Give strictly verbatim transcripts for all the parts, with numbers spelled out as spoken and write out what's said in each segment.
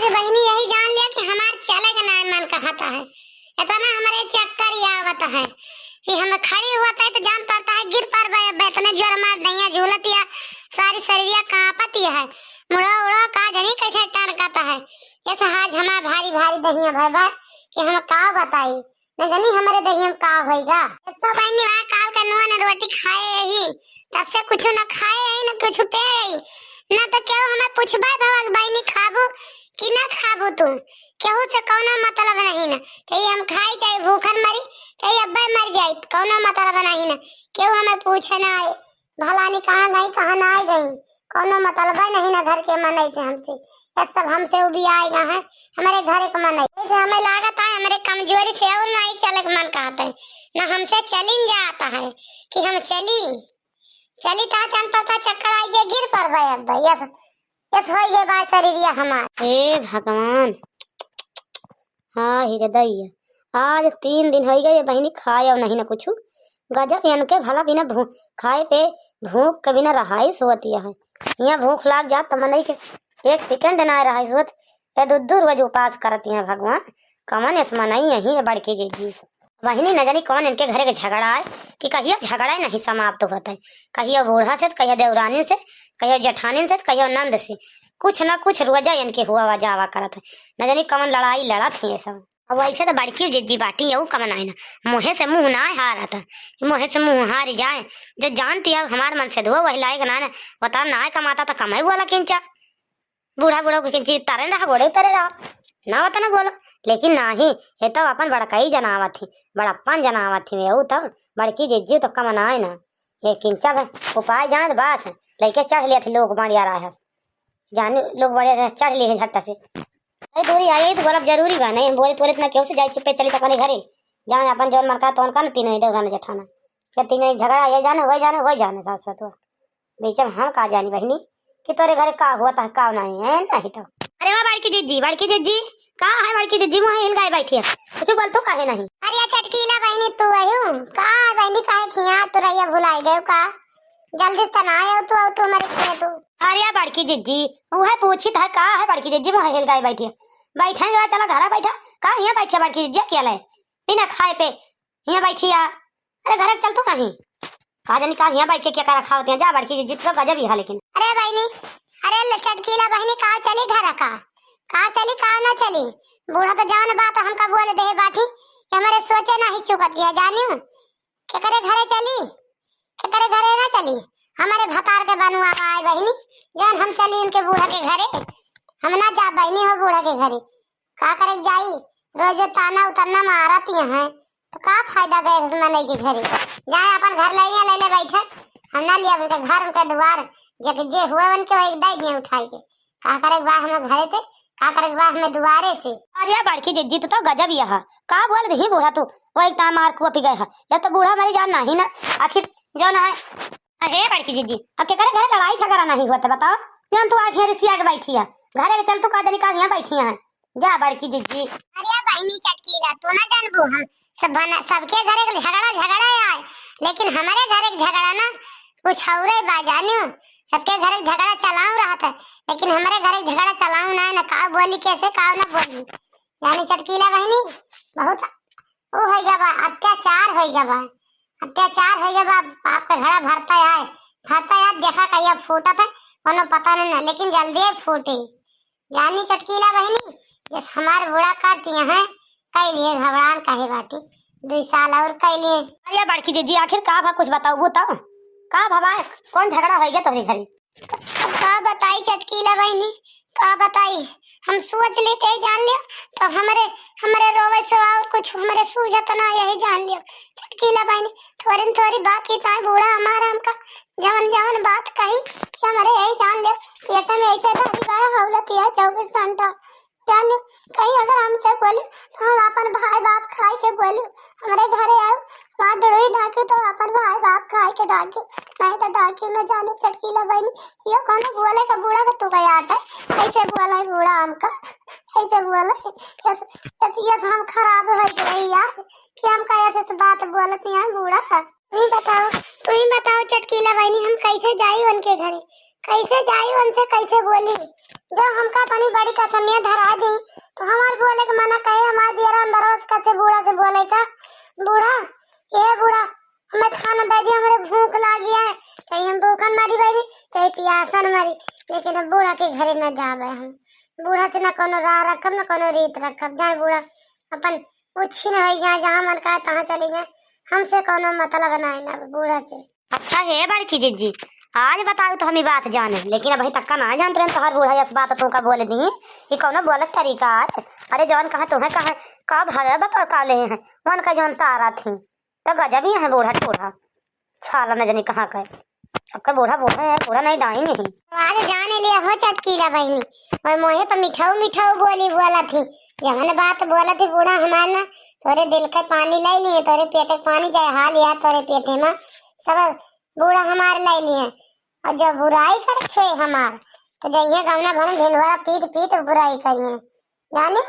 बहिनी, यही जान लिया कि हमार चले के नाय मन कहत है, इतना हमरे चक्कर ही आवत है कि हम खड़ी होत है तो जान पड़त है गिर पड़बे। अब इतने जोर मार दहिया झूलत या, सारी शरीरिया कांपत ही है, मुड़ो उड़ो का जनी कैसे टनकत है। ऐसे आज हमार भारी भारी दहिया भय बा कि हम का बताई, न जनी हमरे दहिया में का होइगा। एक तो बहिनी वहाँ काल का नून रोटी खाए ही, तब से कुछ न खाए ही, न कुछ पे ही, न तो केहू हमें पूछबा भवा कि बहिनी खाबू कि ना खाबू तू, केहू से कौनो मतलब नहीं ना, चाहे हम खाई, चाहे भूखन मरी, चाहे अब्बे मर जाई, कौनो मतलब नहीं ना, केहू हमें पूछे ना आए। भलानी कहाँ गई, कहाँ ना आई गई, कौनो मतलबे नहीं ना घर के मनई से हमसे। ये सब हमसे उबियाए गए हैं, हमारे घर के मनई। जैसे हमें लागत है, हमारे कमजोरी से और नहीं चले के मन कहते, ना हमसे चलिन जाता है कि हम चली, चली ता जान पड़ता चक्कर आई जे गिर पड़बे अब। यस, यस होई गए बा शरीरिया हमार। हे भगवान, हाँ, ही रे दैया, आज तीन दिन होई गए, ये बहिनी खाए और नहीं ना कुछ। गजब इनके भला बिना भू-, खाए पे भूख के बिना रहाई सोवत है। यहाँ भूख लाग जात तो मनई के एक सेकंड ना रहाई सोवत। ये दू दू रोज उपास करत हैं भगवान, कमन इस मनई यही है बड़की जिज्जी। बहिनी, न जानी कौन इनके घरे के झगड़ा है कि कहियो झगड़ा ही नहीं समाप्त होत है। कहियो बूढ़ा से, कहियो देवरानी से, कहियो जेठानी से, कहियो नंद से, कुछ ना कुछ रोजा इनके हुआ जावा करत है। न जानी कौन लड़ाई लड़त ही ये सब। अब वैसे तो बड़की जिज्जी बाटी, यहू कमन आए ना, मुँहे से मुँह ना हारत है, मुँहे से मुँह हार जाए। जो जानती है हमार मन से धुआ वही लायक ना, ना, बता ना कमाता तो कमाई वाला किंचा। बूढ़ा बूढ़ा को किंची तरे रहा, गोड़े तरे रहा, ना होता ना बोलो। लेकिन नाही, ये तो अपन बड़काई जनावत ही, बड़प्पन जनावत ही। वो तो बड़की जिज्जी तो कम ना है ना, ये किंचा का उपाय जान बस, लइके चढ़ लिया थी लोग बढ़िया रहा है, जाने लोग बढ़िया रहे, चढ़ लिए झट्टा से। अरे दूरी आई तो बोलब जरूरी बा, नहीं हम बोले तोरे इतना क्यों से जाए, चुप्पे चली तो अपने घरे, जान अपन जौन मरका तौन कर, तीनों इधर उठाना जेठाना, क्या तीनों झगड़ा, ये जाने, वही जाने, वही जाने, सास ससुर। बीच में हम का जानी बहिनी कि तोरे घरे का हुआ था, का नहीं है, नहीं तो। अरे वाह बड़की जिज्जी, बड़की जिज्जी, का है बड़की जिज्जी, मुँह हिल गए बैठी है, कुछ बोल तो काहे नहीं। अरे चटकीला बहिनी, तू आयु का है बहिनी, काहे खिया तू रहिया भुलाई गयो का? जल्दी से तना आयो तू, आउ तू हमारे खिया तू। अरे बड़की जिज्जी, वह पूछी था का है बड़की जिज्जी, मुँह हिल गए बैठी है, बैठे गया, चला घर बैठा, का यहाँ बैठे बड़की जिज्जी अकेले बिना खाए पे यहाँ बैठी है। अरे घरे चल तू नहीं। का जानी का हियाँ बैठ के क्या करा खावत है। जा बड़की जिज्जी तो गजब ही है लेकिन। अरे बहिनी, अरे ले चटकीला बहिनी, का चली घर का? का चली, का ना चली? बूढ़ा तो जवन बात हमका बोल दे बाठी कि हमरे सोचे नहीं चुकत है, जानियो? केकरे घरे चली? केकरे घरे ना चली? हमारे भतार के बनुआ आए बहिनी, जवन हम चली इनके बूढ़ा के घरे। हम ना जा बहिनी हो बूढ़ा के घरे। का करे के जाई? रोज ताना उताना मारत ही हैं, तो का फायदा गए उस मनई के घरे? जाए अपन घर लइया ले ले बैठे, हम ना लिया उनके घर, उनके दुआर, जग जे हुए उनके वही दे दिए उठाई के। का करे के बा हमें घरे से, का करे के बा हमें दुआरे से। अरे बड़की जिज्जी, तू तो गजब ही है, का बोल दही बूढ़ा तू, वही ता मार कुआ पी गए है, या तो बूढ़ा मरी जान नहीं ना, आखिर जो ना है। अरे बड़की जिज्जी, अब केकरे घरे लड़ाई झगड़ा नहीं हुआ तो बताओ, क्यों तू आके रिसिया के बैठी है? घरे के चल तू का देनी का यहाँ बैठी है? जा बड़की जिज्जी। अरे बहिनी चटकीला, तू ना जानबू, हम सब बना, सबके घरे के झगड़ा झगड़ा आए, लेकिन हमारे घरे के झगड़ा ना कुछ औरे बा जानियो। सबके घरे के झगड़ा चलाऊ रहत है, लेकिन हमारे घरे के झगड़ा चलाऊ ना है, ना का बोली कैसे का ना बोली। जानी चटकीला बहिनी, बहुत वो होइगा बा, अत्याचार होइगा बा, अत्याचार होइगा बा। पाप का घड़ा भरता है, भरता है, देखा कहिया फूटत है, कोनो पता नहीं ना, लेकिन जल्दी फूटे। जानी चटकीला बहिनी, जस हमार बूढ़ा कर दिए हैं, कई लिए घबरान कहे बाटी, दुई साल और कई लिए। अरे बड़की जिज्जी, आखिर का भा कुछ बताओ तो, का भवा, कौन झगड़ा होइगा तोहरे घरे? अब का बताई चटकीला बहिनी, का बताई? हम सोच लेते ही जान लियो, तो हमरे, हमरे रोवे से और कुछ हमरे सूझत ना, यही जान लियो। चटकीला बहिनी, थोड़ी न थोड़ी बात की ताई बूढ़ा हमारा हमका जवन जवन बात कही कि हमरे यही जान लियो, पेट में ऐसे धरी बा, हौलत है चौबीस घंटा। जाने, कहीं अगर हमसे बोली तो हम अपन भाई बाप खाए के बोली, हमरे घरे आयो, वहाँ डोरी ढाकी तो अपन भाई बाप खाए के ढाकी, नहीं तो ढाकी न। जाने चटकीला बहिनी, ये कौनो बोले का बूढ़ा का तू गया है, ऐसे बोले बूढ़ा हमका, ऐसे बोले, यस, यस, यस हम खराब हो गए यार, कि हमका ऐसे ऐसे बात बोलत यहाँ बूढ़ा। तू ही बताओ, तू ही बताओ चटकीला बहिनी, हम कैसे जाई उनके घरे, कैसे जाई उनसे, कैसे बोली? जो हमका अपनी बड़ी कसमिया धरा दे, लइका, बूढ़ा, ए बूढ़ा, हमें खाना दे दिया, हमरे भूख लागी है, चाहे हम भूखन मरी बैठी, चाहे पियासन मरी, लेकिन अब बूढ़ा के घरे न जाबे हम। बूढ़ा से न कउनो राह रखब, न कउनो रीत रखब, जाए बूढ़ा अपन उच्छिन होइ जाए, जहाँ मन कहे तहाँ चली जाए, हमसे कउनो मतलब नाहीं ना बूढ़ा से। अच्छा हे बड़की जिज्जी, आज बताउ तो हम ई बात जाने, लेकिन अबहीं तक का नाहीं जानत रहन तोहार बूढ़ा यस बात तोहका बोल दी, ई कउनो बोलक तरीका है? अरे जउन कहे तोहे कहे, कब हवे बता का ले हैं, उनका जउन तारा थी, तो गजब ही है बूढ़ा टूढ़ा, छाला न जनी कहाँ का है। सबका बूढ़ा बूढ़ा है, बूढ़ा नहीं डाइन ही। आज जाने लिया हो चटकीला बहिनी, ओए मोहे पर मिठाऊ मिठाऊ बोली बोला थी, जवन बात बोला थी बूढ़ा हमार ना, तोरे दिल के पानी लाई लिए, तोरे पेट के पानी जाए हाल या तोरे पेटे में, सब बूढ़ा हमार लाई लिए। और जब बुराई करत थे हमार, तो जइहे गौना भवन ढिंढोरा पीट पीट बुराई करिए, जाने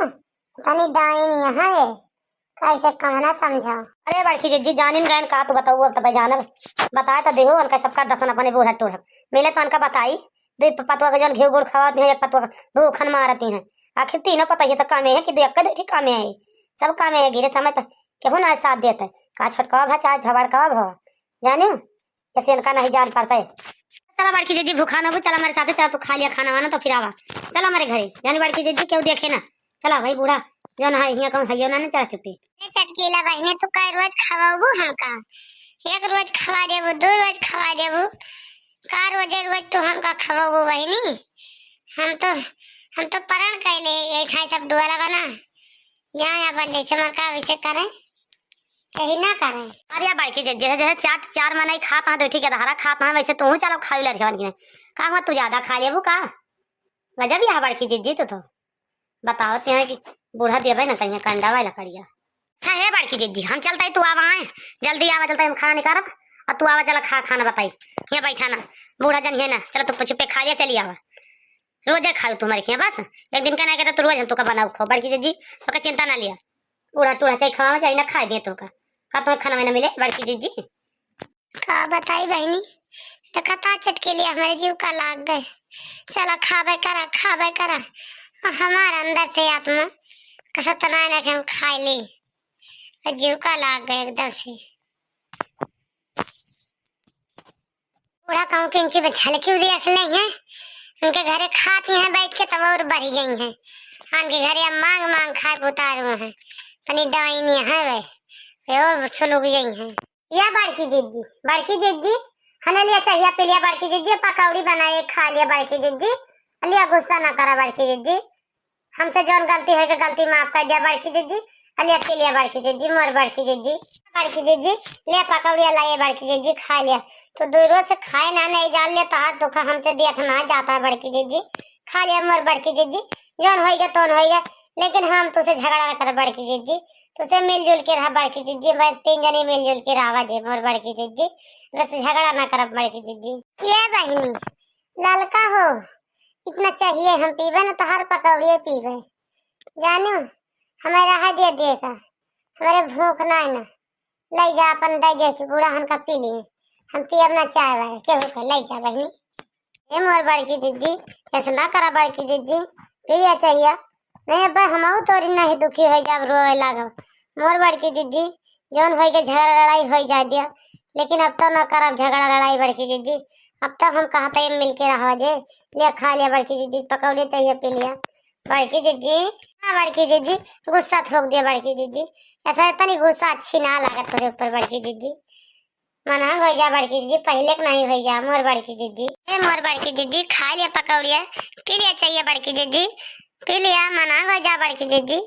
तनी डाइन यहाँ है। कैसे कहना समझा। अरे बड़की जिज्जी, जानिन गयन का तू बताऊ, अब तब जानब। बताए तो देहु, उनका सबका दसन अपने बूढ़ा टूढ़ा। मिले तो उनका बताई, दुई प-, पतुआ के जौन घी गुड़ खवावत हैं, एक पतुआ भूखन मारती हैं। आखिर तीनों पतोहिए तो कामे है कि दू एक दू ठीक कामे है। सब कामे है, गिरे समय पर केहू ना साथ देत है। का छोटकवा भा चाहे झबड़कवा भा। जानियो, जैसे इनका नहीं जान पड़ता है। चला बड़की जिज्जी, भूखा ना हो, चला हमारे साथे, चला तू खा लिया खाना वाना तो फिर आवा। चला हमारे घरे, जानी बड़की जिज्जी, केहू देखे ना। चला भाई बूढ़ा, जौन है, हियाँ कौन हइयो ना, ना, चला चुप्पी। ए चटकीला बहिनी, तू कै रोज खवाबू हमका? एक रोज खवा देबू, दो रोज खवा देबू, का रोजे रोज तू हमका खवाबू बहिनी? हम तो, हम तो परण कैले, ये खाए सब दुआला बना। जाए अपन जैसे मन का वैसे करें, चाहे ना करें। अरे बड़की जिज्जी, जैसे, जैसे चार, चार मनई खात हैं, दो ठीक है, धारा खात हैं, वैसे तू चलो खाई लड़के बन के। का हुआ, तू ज्यादा खा लेबू का? गजब यहाँ बड़की जिज्जी तू तो। बताओ ते हैं कि बूढ़ा देबे ना कहीं कंडा वाला लकड़िया। अच्छा हे बड़की जिज्जी, हम चलते ही तू आवा, आए जल्दी आवा, चलते हम खाना निकारब। और तू आवा, चला खा, खाना बताई। ये बैठा ना, बूढ़ा जन है ना, चलो तू चुप्पे खा लिया, चली आवा। रोजे खाओ तुम्हारे खिया बस। एक दिन का नहीं कहता तू रोज हम तोका बनाऊ खाओ बड़की जिज्जी, तोका चिंता ना लिया। बूढ़ा टूढ़ा चाहे खावा चाहे ना खाए दे तोका। का तो खाना में ना मिले बड़की जिज्जी। का बताई बहिनी, देखा ता चटकीला हमारे जीव का लाग गए। चला खाबे करा, खाबे करा। और हमारे अंदर से आत्मा कसा तना ना कि हम खाए ले। और जीव का लाग गए एकदम से। बूढ़ा कहूँ कि इंची में झलकी देख ले हैं। उनके घरे खाती हैं बैठ के तब और बढ़ गई हैं। उनके घरे अब मांग मांग खाए उतारू हैं। तनी डाइन है वे, वे और सुलुक गई हैं। या बड़की जिज्जी, बड़की जिज्जी, हने लिया चाहिया पी लिया बड़की जिज्जी, पकौड़ी बनाए खा लिया बड़की जिज्जी, लिया गुस्सा ना करा बड़की जिज्जी, हमसे जौन गलती होइगा गलती माफ कर दिया बड़की जिज्जी, लिया पी लिया बड़की जिज्जी, मोर बड़की जिज्जी, बड़की जिज्जी, लिया पकौड़िया लाइए बड़की जिज्जी, खा लिया। तो दो रोज से खाए ना नहीं जान लिया, तोहार धोखा हमसे दिया था ना जाता है बड़की जिज्जी, खा लिया मोर बड़की जिज्जी, जौन होइगा तौन होइगा, लेकिन हम तुसे झगड़ा ना करब बड़की जिज्जी, तुसे मिलजुल के रहा बड़की जिज्जी, मैं तीन जनी मिलजुल के रहा जे मोर बड़की जिज्जी, बस झगड़ा ना करब बड़की जिज्जी। ये बहिनी, ललका हो, इतना चाहिए हम पीबे ना, तोहार पकौड़िए पीबे, जानो, हमें रहा दे देगा, हमारे भूख ना है ना, ले जा अपन दे दे के बूढ़ा हन का पी लिए, हम पियब ना चाय वाय, केहू के ले जा बहिनी। ए मोर बड़की जिज्जी, ऐसे ना करा बड़की जिज्जी, पिया चाहिया। नहीं अब हमहू तोरी नहीं दुखी हो जाब, रोवे लागब। मोर बड़की जिज्जी, जौन होई के झगड़ा लड़ाई होई जाए दिया, लेकिन अब तो ना करब झगड़ा लड़ाई बड़की जिज्जी। अब तो हम कहा था ये मिल के रहा जे, ले खा लिया बड़की जिज्जी, पकौड़े चाहिए पी लिया। बड़की जिज्जी, हाँ बड़की जिज्जी, गुस्सा थोक दिया बड़की जिज्जी। ऐसा इतनी गुस्सा अच्छी ना लागत तोरे ऊपर बड़की जिज्जी। मना हो जा बड़की जिज्जी, पहिले के नहीं हो जा मोर बड़की जिज्जी। ए मोर बड़की जिज्जी, खा लिया पकौड़िया, पी लिया चाहिए बड़की जिज्जी, पी लिया, मना हो जा बड़की जिज्जी।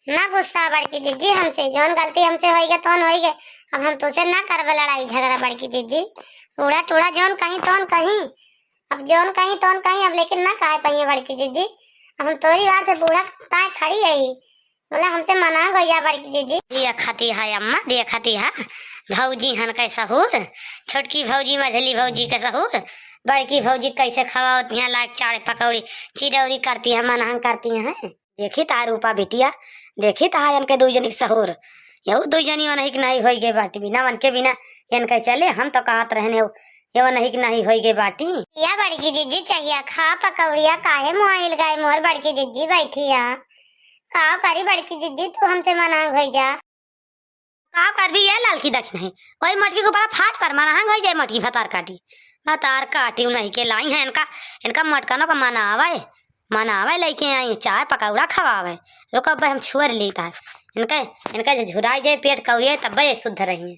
ना गुस्सा बड़की जिज्जी हमसे, जौन गलती हमसे होई गए तौन होई गए, अब हम तुसे ना करबे लड़ाई झगड़ा बड़की जिज्जी। बूढ़ा टूढ़ा जौन कहीं तौन कहीं, अब जौन कहीं तौन कहीं, अब लेकिन ना कहे पाइए बड़की जिज्जी। अब हम तोरी बार से बूढ़ा ताए खड़ी है, बोला हमसे मना गया बड़की जिज्जी। देखती है अम्मा, देखती है भौजी हन के सहूर, छोटकी भौजी, मझली भौजी के सहूर, बड़की भौजी कैसे खवावत यहाँ लाग चाड़ पकौड़ी, चिरौरी करती है, मनहंग करती हैं। देखी ता रूपा बिटिया, देखी ता इनके दुई जनी के सहूर, यहू दुई जनी वनही के नहीं होई गई बाटी, बिना वनके बिना इनके चले, हम तो कहत रहने हो, ये वनही के नहीं होई गई बाटी। या बड़की जिज्जी चाहिया खा पकौड़िया, काहे मोबाइल गाय मोर बड़की जिज्जी बैठी है, का करी बड़की जिज्जी तू हमसे मना होई जा। का करबी ये ललकी दखिनही? वही मटकी के ऊपर फाट पर मना हंग होइ जाए मटकी भतार काटी। भतार काटी उन्हीं के लाई है इनका, इनका मटकनों का मनावे, मनावे लेके आई, चाय पकौड़ा खवावे। रुको अब हम छोड़ लेता है। इनके, इनका जो झुराई जाए पेट कौड़िए तब ये शुद्ध रही है।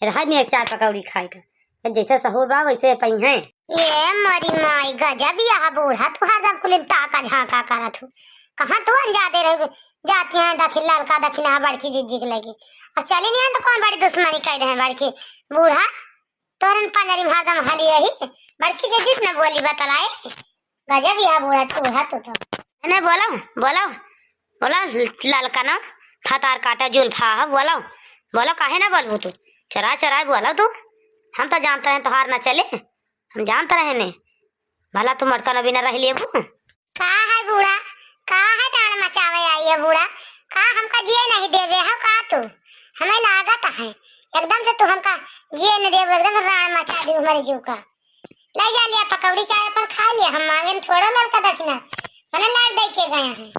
रह नहीं चाय पकौड़ी खाए का। जैसे सहूर बा वैसे पई हैं। ये मोरी माई, गजब यह बूढ़ा, तू हरदम कुलिन ताका झांका करत हूँ। कहाँ तू अनजादे रह जाती हैं दखिन ललका दखिना बड़की जिज्जी के लगे। और चली नहीं तो कौन बड़ी दुश्मनी कर रहे हैं बड़की बूढ़ा। तोरन पंजरी में हरदम हली रही। बड़की जिज्जी से न बोली बतलाए। गजब यह बूढ़ा, बूढ़ा तू तो। नहीं बोलो, बोलो, बोलो, ललका ना, फतार काटा जुल्फा है, बोलो, बोलो, काहे ना बोलबू तू? चोरा चोरा बोलो तू। हम तो जानते हैं तोहार ना चले, हम जानते रहे ने। भला तू मटका न बिना रह लेबू? का है बूढ़ा, का है डांड मचावे आई है बूढ़ा? का हमका जिए नहीं देवे हो का तू? हमें लागत है एकदम से तू हमका जिए न देबू, एकदम से राण मचा दी हमारे जीव का। ले जा लिया पकौड़ी चाय अपन खा लिया, हम मांगे न थोड़ा ललका दखिना, मने लाग दे के गया है।